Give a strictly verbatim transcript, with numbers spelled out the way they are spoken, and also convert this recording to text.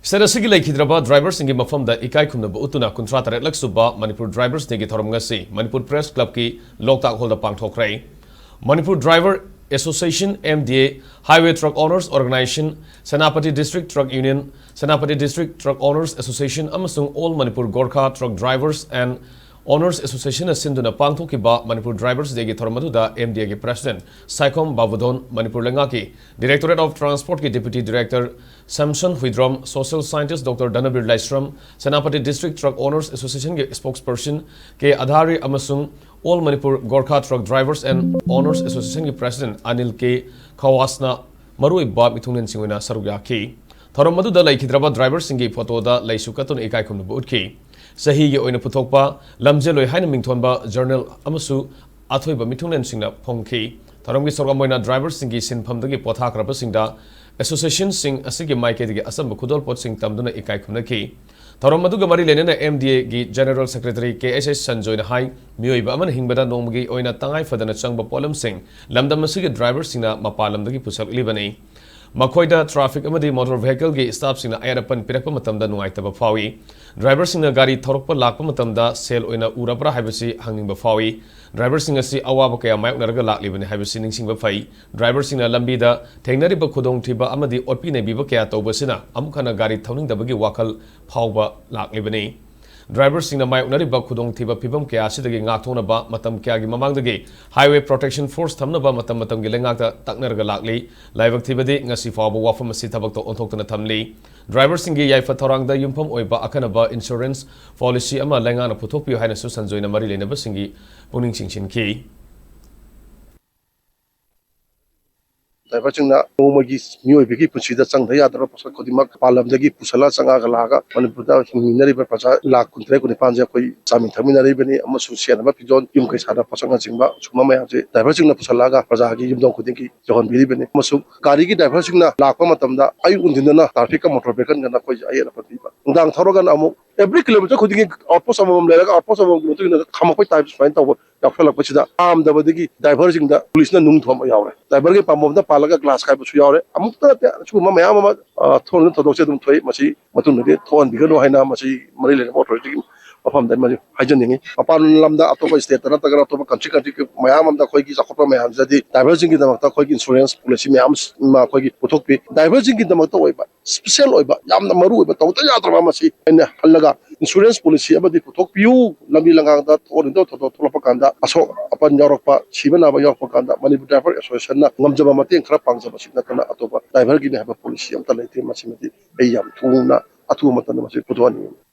State ꯑꯁꯤꯒꯤ ꯂꯩꯈꯤꯗ꯭ꯔꯕ ꯗ꯭ꯔꯥꯏꯚꯔꯁꯤꯡꯒꯤ ꯃꯐꯝꯗ ꯏꯀꯥꯏ ꯈꯨꯝꯅꯕ ꯎꯠꯇꯨꯅ ꯀꯨꯟꯊ꯭ꯔꯥ ꯇꯔꯦꯠꯂꯛ ꯁꯨꯕ ꯃꯅꯤꯄꯨꯔ ꯗ꯭ꯔꯥꯏꯚꯔꯁ ꯗꯦꯒꯤ ꯊꯧꯔꯝ ꯉꯁꯤ ꯃꯅꯤꯄꯨꯔ ꯄ꯭ꯔꯦꯁ ꯀ꯭ꯂꯕꯀꯤ ꯂꯣꯛꯇꯥꯛ ꯍꯣꯜꯗ ꯄꯥꯡꯊꯣꯛꯈ꯭ꯔꯦ꯫ Manipur driver association, M D A, Highway Truck Owners Organization, Senapati District Truck Union, Senapati District Truck Owners Association ꯑꯃꯁꯨꯡ All Manipur Gorkha Truck Drivers and Owners Associationꯅ ꯁꯤꯟꯗꯨꯅ ꯄꯥꯡꯊꯣꯛꯈꯤꯕ ꯃꯅꯤꯄꯨꯔ ꯗ꯭ꯔꯥꯏꯚꯔꯁ ꯗꯦꯒꯤ ꯊꯧꯔꯝ ꯑꯗꯨꯗ ꯑꯦꯝ ꯗꯤ ꯑꯦꯒꯤ ꯄ꯭ꯔꯦꯁꯤꯗꯦꯟꯠ ꯁꯥꯏꯈꯣꯝ ꯕꯥꯕꯨꯙꯣꯟ, ꯃꯅꯤꯄꯨꯔ ꯂꯩꯉꯥꯛꯀꯤ Directorate of Transportꯀꯤ deputy director Samson Huidrom, social scientist doctor Dhanabir Laishram, Senapati district truck owners ꯑꯦꯁꯣꯁꯤꯌꯦꯁꯟꯒꯤ ꯁ꯭ꯄꯣꯛꯁꯄꯔꯁꯟ ꯀꯦ ꯑꯙꯥꯔꯤ ꯑꯃꯁꯨꯡ All Manipur Gorkha Truck Drivers and Owners Associationꯒꯤ ꯄ꯭ꯔꯦꯁꯤꯗꯦꯟꯠ ꯑꯅꯤꯜ ꯀꯦ ꯈꯋꯥꯁꯅ ꯃꯔꯨꯑꯣꯏꯕ ꯃꯤꯊꯨꯡꯂꯦꯟꯁꯤꯡ ꯑꯣꯏꯅ ꯁꯔꯨꯛ ꯌꯥꯈꯤ꯫ ꯊꯧꯔꯝ ꯑꯗꯨꯗ ꯂꯩꯈꯤꯗ꯭ꯔꯕ ꯗ꯭ꯔꯥꯏꯚꯔꯁꯤꯡꯒꯤ ꯐꯣꯇꯣꯗ ꯂꯩꯁꯨ ꯀꯠꯇꯨꯅ ꯏꯀꯥꯏ ꯈꯨꯝꯅꯕ ꯎꯠꯈꯤ꯫ ꯆꯍꯤꯒꯤ ꯑꯣꯏꯅ ꯄꯨꯊꯣꯛꯄ ꯂꯝꯖꯦꯜꯂꯣꯏ ꯍꯥꯏꯅ ꯃꯤꯡꯊꯣꯟꯕ ꯖꯔꯅꯦꯜ ꯑꯃꯁꯨ ꯑꯊꯣꯏꯕ ꯃꯤꯊꯨꯡꯂꯦꯟꯁꯤꯡꯅ ꯐꯣꯡꯈꯤ꯫ ꯊꯧꯔꯝꯒꯤ ꯁꯔꯨꯛ ꯑꯃ ꯑꯣꯏꯅ ꯗ꯭ꯔꯥꯏꯚꯔꯁꯤꯡꯒꯤ ꯁꯤꯟꯐꯝꯗꯒꯤ ꯄꯣꯊꯥꯈ꯭ꯔꯕꯁꯤꯡꯗ ꯑꯦꯁꯣꯁꯤꯌꯦꯁꯟꯁꯤꯡ ꯑꯁꯤꯒꯤ ꯃꯥꯏꯀꯩꯗꯒꯤ ꯑꯆꯝꯕ ꯈꯨꯗꯣꯜꯄꯣꯠꯁꯤꯡ ꯇꯝꯗꯨꯅ ꯏꯀꯥꯏ ꯈꯨꯝꯅꯈꯤ꯫ ꯊꯧꯔꯝ ꯑꯗꯨꯒ ꯃꯔꯤ ꯂꯩꯅꯅ ꯑꯦꯝ ꯗꯤ ꯑꯦꯒꯤ ꯖꯦꯅꯔꯦꯜ ꯁꯦꯀ꯭ꯔꯦꯇꯔꯤ ꯀꯦ ꯑꯩꯆ ꯑꯩꯆ ꯁꯟꯖꯣꯏꯅ ꯍꯥꯏ, ꯃꯤꯑꯣꯏꯕ ꯑꯃꯅ ꯍꯤꯡꯕꯗ ꯅꯣꯡꯃꯒꯤ ꯑꯣꯏꯅ ꯇꯉꯥꯏ ꯐꯗꯅ ꯆꯪꯕ ꯄꯣꯠꯂꯝꯁꯤꯡ ꯂꯝꯗꯝ ꯑꯁꯤꯒꯤ ꯗ꯭ꯔꯥꯏꯚꯔꯁꯤꯡꯅ ꯃꯄꯥꯟ ꯂꯝꯗꯒꯤ ꯄꯨꯁꯜꯂꯛꯂꯤꯕꯅꯤ꯫ ꯃꯈꯣꯏꯗ ꯇ꯭ꯔꯥꯐꯤꯛ ꯑꯃꯗꯤ ꯃꯣꯇꯣꯔ ꯚꯦꯍꯤꯀꯜꯒꯤ ꯁ꯭ꯇꯥꯐꯁꯤꯡꯅ ꯑꯌꯦꯠ ꯑꯄꯟ ꯄꯤꯔꯛꯄ ꯃꯇꯝꯗ ꯅꯨꯡꯉꯥꯏꯇꯕ ꯐꯥꯎꯏ꯫ ꯗ꯭ꯔꯥꯏꯚꯔꯁꯤꯡꯅ ꯒꯥꯔꯤ ꯊꯧꯔꯛꯄ ꯂꯥꯛꯄ ꯃꯇꯝꯗ ꯁꯦꯜ ꯑꯣꯏꯅ ꯎꯔꯕ꯭ꯔꯥ ꯍꯥꯏꯕꯁꯤ ꯍꯪꯅꯤꯡꯕ ꯐꯥꯎꯏ꯫ ꯗ꯭ꯔꯥꯏꯚꯔꯁꯤꯡ ꯑꯁꯤ ꯑꯋꯥꯕ ꯀꯌꯥ ꯃꯥꯌꯣꯛꯅꯔꯒ ꯂꯥꯛꯂꯤꯕꯅꯤ ꯍꯥꯏꯕꯁꯤ ꯅꯤꯡꯁꯤꯡꯕ ꯐꯩ꯫ ꯗ꯭ꯔꯥꯏꯚꯔꯁꯤꯡꯅ ꯂꯝꯕꯤꯗ ꯊꯦꯡꯅꯔꯤꯕ ꯈꯨꯗꯣꯡꯊꯤꯕ ꯑꯃꯗꯤ ꯑꯣꯠꯄꯤ ꯅꯩꯕꯤꯕ ꯀꯌꯥ ꯇꯧꯕꯁꯤꯅ ꯑꯃꯨꯛ ꯍꯟꯅ ꯒꯥꯔꯤ ꯊꯧꯅꯤꯡꯗꯕꯒꯤ ꯋꯥꯈꯜ ꯐꯥꯎꯕ ꯂꯥꯛꯂꯤꯕꯅꯤ꯫ ꯗ꯭ꯔꯥꯏꯚꯔꯁꯤꯡꯅ ꯃꯥꯌꯣꯛꯅꯔꯤꯕ ꯈꯨꯗꯣꯡꯊꯤꯕ ꯐꯤꯚꯝ ꯀꯌꯥ ꯑꯁꯤꯗꯒꯤ ꯉꯥꯛꯊꯣꯛꯅꯕ ꯃꯇꯝ ꯀꯌꯥꯒꯤ ꯃꯃꯥꯡꯗꯒꯤ Highway Protection Force ꯊꯝꯅꯕ ꯃꯇꯝ ꯃꯇꯝꯒꯤ ꯂꯩꯉꯥꯛꯇ ꯇꯛꯅꯔꯒ ꯂꯥꯛꯂꯤ꯫ ꯂꯥꯏꯕꯛ ꯊꯤꯕꯗꯤ ꯉꯁꯤ ꯐꯥꯎꯕ ꯋꯥꯐꯝ ꯑꯁꯤ ꯊꯕꯛꯇ ꯑꯣꯟꯊꯣꯛꯇꯅ ꯊꯝꯂꯤ꯫ ꯗ꯭ꯔꯥꯏꯚꯔꯁꯤꯡꯒꯤ ꯌꯥꯏꯐ ꯊꯧꯔꯥꯡꯗ ꯌꯨꯝꯐꯝ ꯑꯣꯏꯕ ꯑꯈꯟꯅꯕ ꯏꯟꯁꯨꯔꯦꯟꯁ ꯄꯣꯂꯤꯁꯤ ꯑꯃ ꯂꯩꯉꯥꯛꯅ ꯄꯨꯊꯣꯛꯄꯤꯌꯨ ꯍꯥꯏꯅꯁꯨ ꯁꯟꯖꯣꯏꯅ ꯃꯔꯤ ꯂꯩꯅꯕꯁꯤꯡꯒꯤ ꯄꯨꯛꯅꯤꯡ ꯆꯤꯡꯁꯤꯟꯈꯤ꯫ ꯗ꯭ꯔꯥꯏꯚꯔꯁꯤꯡꯅ ꯅꯣꯡꯃꯒꯤ ꯃꯤꯑꯣꯏꯕꯒꯤ ꯄꯨꯟꯁꯤꯗ ꯆꯪꯗ ꯌꯥꯗ꯭ꯔꯕ ꯄꯣꯠꯁꯛ ꯈꯨꯗꯤꯡꯃꯛ ꯃꯄꯥꯟ ꯂꯝꯗꯒꯤ ꯄꯨꯁꯜꯂ ꯆꯪꯉꯛꯑꯒ ꯂꯥꯛꯑꯒ ꯃꯅꯤꯄꯨꯔꯗ ꯍꯤꯡꯃꯤꯟꯅꯔꯤꯕ ꯄ꯭ꯔꯖꯥ ꯂꯥꯈ ꯀꯨꯟꯇꯔꯦꯠ ꯀꯨꯟꯅꯤꯄꯥꯟꯁꯦ ꯑꯩꯈꯣꯏ ꯆꯥꯃꯤꯟ ꯊꯛꯃꯤꯟꯅꯔꯤꯕꯅꯤ ꯑꯃꯁꯨꯡ ꯁꯦꯟꯅꯕ ꯐꯤꯖꯣꯜ, ꯌꯨꯝ ꯀꯩ ꯁꯥꯟꯅꯕ ꯄꯣꯠꯁꯛꯅꯆꯤꯡꯕ ꯁꯨꯝꯕ ꯃꯌꯥꯝꯁꯦ ꯗ꯭ꯔꯥꯏꯚꯔꯁꯤꯡꯅ ꯄꯨꯁꯜꯂꯛꯑꯒ ꯄ꯭ꯔꯖꯥꯒꯤ ꯌꯨꯝꯊꯣꯡ ꯈꯨꯗꯤꯡꯒꯤ ꯌꯧꯍꯟꯕꯤꯔꯤꯕꯅꯤ꯫ ꯑꯃꯁꯨꯡ ꯒꯥꯔꯤꯒꯤ ꯗ꯭ꯔꯥꯏꯚꯔꯁꯤꯡꯅ ꯂꯥꯛꯄ ꯃꯇꯝꯗ ꯑꯌꯨꯛ ꯅꯨꯡꯊꯤꯟꯗꯅ ꯇ꯭ꯔꯥꯐꯤꯛꯀ ꯃꯣꯇꯣꯔ ꯚꯦꯍꯤꯀꯜꯒꯅ ꯑꯩꯈꯣꯏꯁꯦ ꯑꯌꯦꯠ ꯑꯄꯟ ꯄꯤꯕ, ꯅꯨꯡꯗꯥꯡ ꯊꯧꯔꯒꯅ ꯑꯃꯨꯛ ꯑꯦꯕ꯭ꯔꯤ ꯀꯤꯂꯣꯃꯤꯇꯔ ꯈꯨꯗꯤꯡꯒꯤ ꯑꯥꯎꯠꯄꯣꯁ ꯑꯃꯃꯝ ꯂꯩꯔꯒ ꯑꯥꯎꯠꯄꯣꯁ ꯑꯃꯃꯝꯒꯤ ꯃꯇꯨꯡ ꯏꯟꯅ ꯈꯥꯝꯃꯛꯄꯩ ꯇꯥꯏꯞ ꯁꯨꯃꯥꯏꯅ ꯇꯧꯕ ꯌꯥꯎꯁꯜꯂꯛꯄꯁꯤꯗ ꯄꯥꯝꯗꯕꯗꯒꯤ ꯗ꯭ꯔꯥꯏꯚꯔꯁꯤꯡꯗ ꯄꯨꯂꯤꯁꯅ ꯅꯨꯡ ꯊꯣꯝꯕ ꯌꯥꯎꯔꯦ꯫ ꯗ꯭ꯔꯥꯏꯚꯔꯒꯤ ꯄꯥꯝꯕꯣꯝꯗ ꯍꯜꯂꯒ ꯒ꯭ꯂꯥꯁ ꯀꯥꯏꯕꯁꯨ ꯌꯥꯎꯔꯦ꯫ ꯑꯃꯨꯛꯇ ꯅꯠꯇꯦ, ꯁꯤꯒꯨꯝꯕ ꯃꯌꯥꯝ ꯑꯃ, ꯑ, ꯊꯣꯛꯂꯤꯕ ꯊꯧꯗꯣꯛꯁꯦ ꯑꯗꯨꯝ ꯊꯣꯛꯏ꯫ ꯃꯁꯤ ꯃꯇꯨꯡꯗꯗꯤ ꯊꯣꯛꯍꯟꯕꯤꯒꯅꯨ ꯍꯥꯏꯅ ꯃꯁꯤ ꯃꯔꯤ ꯂꯩꯅꯕ ꯑꯣꯊꯣꯔꯤꯇꯤꯒꯤ ꯃꯐꯝꯗ ꯃꯁꯤ ꯍꯥꯏꯖꯅꯤꯡꯉꯤ꯫ ꯃꯄꯥꯟ ꯂꯝꯗ, ꯑꯇꯣꯞꯄ ꯁ꯭ꯇꯦꯠꯇ ꯅꯠꯇ꯭ꯔꯒꯅ ꯑꯇꯣꯞꯄ ꯀꯟꯇ꯭ꯔꯤ, ꯀꯟꯇ꯭ꯔꯤ ꯃꯌꯥꯝ ꯑꯃꯗ ꯑꯩꯈꯣꯏꯒꯤ ꯆꯥꯎꯈꯠꯄ ꯃꯌꯥꯝꯁꯤꯗꯗꯤ ꯗ꯭ꯔꯥꯏꯚꯔꯁꯤꯡꯒꯤꯗꯃꯛꯇ ꯑꯩꯈꯣꯏꯒꯤ ꯏꯟꯁꯨꯔꯦꯟꯁ ꯄꯣꯂꯤꯁꯤ ꯃꯌꯥꯝ ꯑꯃ ꯑꯩꯈꯣꯏꯒꯤ ꯄꯨꯊꯣꯛꯄꯤ꯫ ꯗ꯭ꯔꯥꯏꯚꯔꯁꯤꯡꯒꯤꯗꯃꯛꯇ ꯑꯣꯏꯕ ꯁ꯭ꯄꯤꯁꯦꯜ ꯑꯣꯏꯕ, ꯌꯥꯝꯅ ꯃꯔꯨ ꯑꯣꯏꯕ, ꯇꯧꯗ ꯌꯥꯗ꯭ꯔꯕ ꯑꯃ ꯁꯤ ꯑꯩꯅ ꯍꯜꯂꯒ ꯏꯟꯁꯨꯔꯦꯟꯁ ꯄꯣꯂꯤꯁꯤ ꯑꯃꯗꯤ ꯄꯨꯊꯣꯛꯄꯤꯌꯨ꯫ ꯂꯝꯕꯤ ꯂꯝꯈꯥꯡꯗ ꯊꯣꯛꯍꯟꯅꯤꯡꯗꯕ ꯊꯧꯗꯣꯛ ꯊꯣꯛꯂꯛꯄ ꯀꯥꯟꯗ, ꯑꯁꯣꯛ ꯑꯄꯟ ꯌꯥꯎꯔꯛꯄ, ꯁꯤꯕ ꯅꯥꯕ ꯌꯥꯎꯔꯛꯄ ꯀꯥꯟꯗ ꯃꯅꯤꯄꯨꯔ ꯗ꯭ꯔꯥꯏꯚꯔ ꯑꯦꯁꯣꯁꯤꯌꯦꯁꯟꯅ ꯉꯝꯖꯕ ꯃꯇꯦꯡ ꯈꯔ ꯄꯥꯡꯖꯕꯁꯤ ꯅꯠꯇꯅ ꯑꯇꯣꯞꯄ ꯗ꯭ꯔꯥꯏꯚꯔꯒꯤꯅꯤ ꯍꯥꯏꯕ ꯄꯣꯂꯤꯁꯤ ꯑꯝꯇ ꯂꯩꯇꯦ꯫ ꯃꯁꯤꯃꯗꯤ ꯑꯩ ꯌꯥꯝ ꯊꯨꯅ, ꯑꯊꯨꯕ ꯃꯇꯝꯗ ꯃꯁꯤ ꯄꯨꯊꯣꯛꯍꯟꯅꯤꯡꯉꯤ꯫